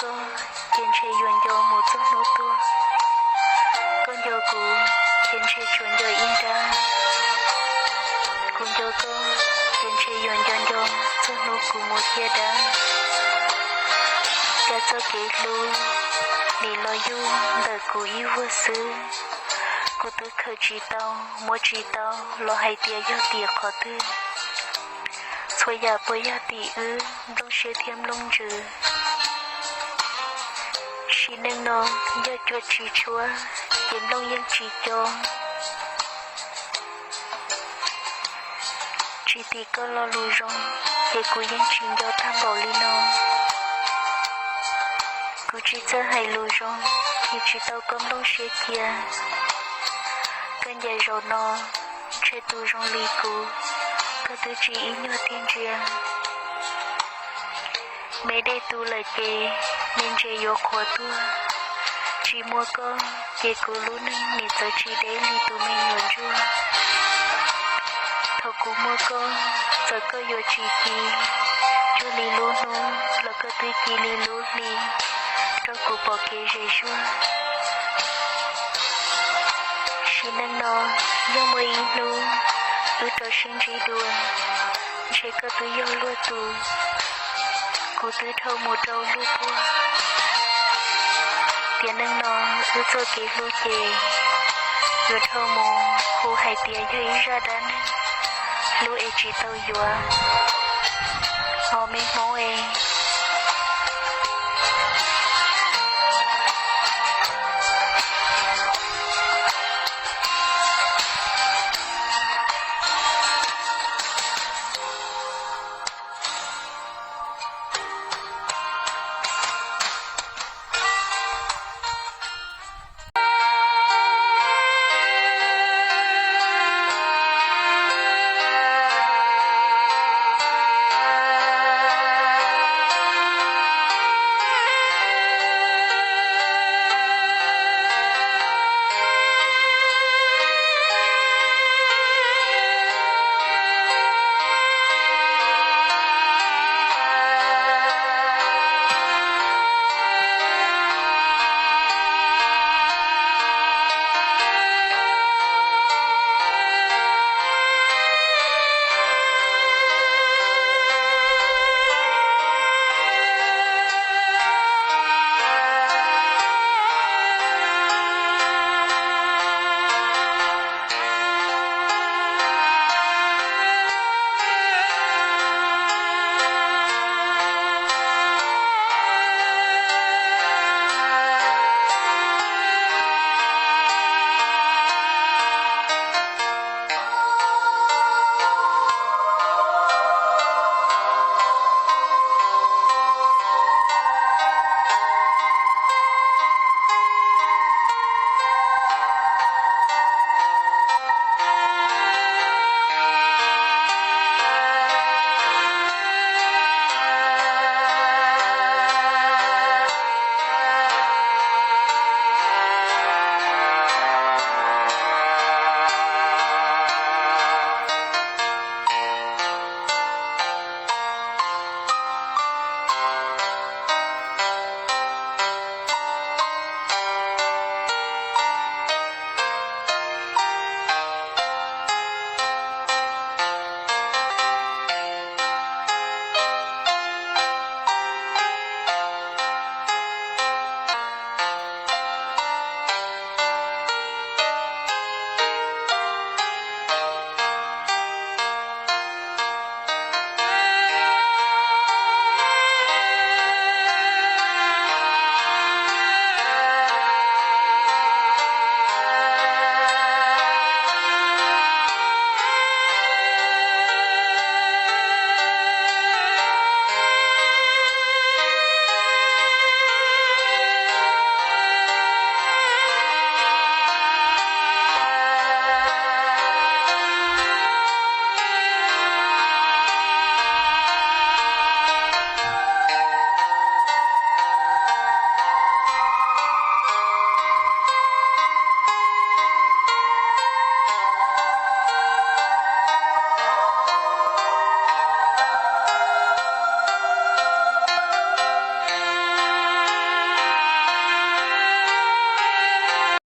Koj ces ntshe yuav nco mus txog hnub tuag. Koj nco kuv ces ntshe tsuas nco ib nrab. Kuv nco koj ces ntshe yuav nco nco txog hnub kuv mus ciaj dab. Cas txoj kev hlub nim los yug ntawm kuv ib vuag xwb. Kuv twb khaws tsis tau, muab tsis tau los hais tias yog tim qhov twg. Txhua yam puas yog tim wb nplooj siab thiab nplooj ntsws. Sim neej no yog cua tsis tshuab ces nplooj yeej tsis co. Tsis tim koj lo lus zoo ces kuv yeej tsis nco tag npaum li no. Kuv tsis txawj hais lus zoo, khi tsis tau koj nplooj siab cia. Koj ncaim zaum no ntshe tus zoo li kuv, koj twb tsis ib nyuag tiag ntsia. Me dej tu lawm ces me ntses yuav qhuav tuaj. Tsis muaj koj ces kuv lub neej nim txawv tsis deb li tus me nyuam ntsuag. Thaum kuv muaj koj, txawm koj yuav tsis ci cuag li lub hnub los koj twb ci li lub hli rau kuv pom kev zem zuag. Sim neej no yog muaj ib hnub wb rau sib ntsib dua, ntshe koj twb yog luag tus, kuv twb dhau mus rau lub puag. Tiam neej no wb txoj kev hlub ces yuav dhau mus hu hais tias yog ib zaj dab neeg hlub es tsis tau yuav. Os me Hmoob es,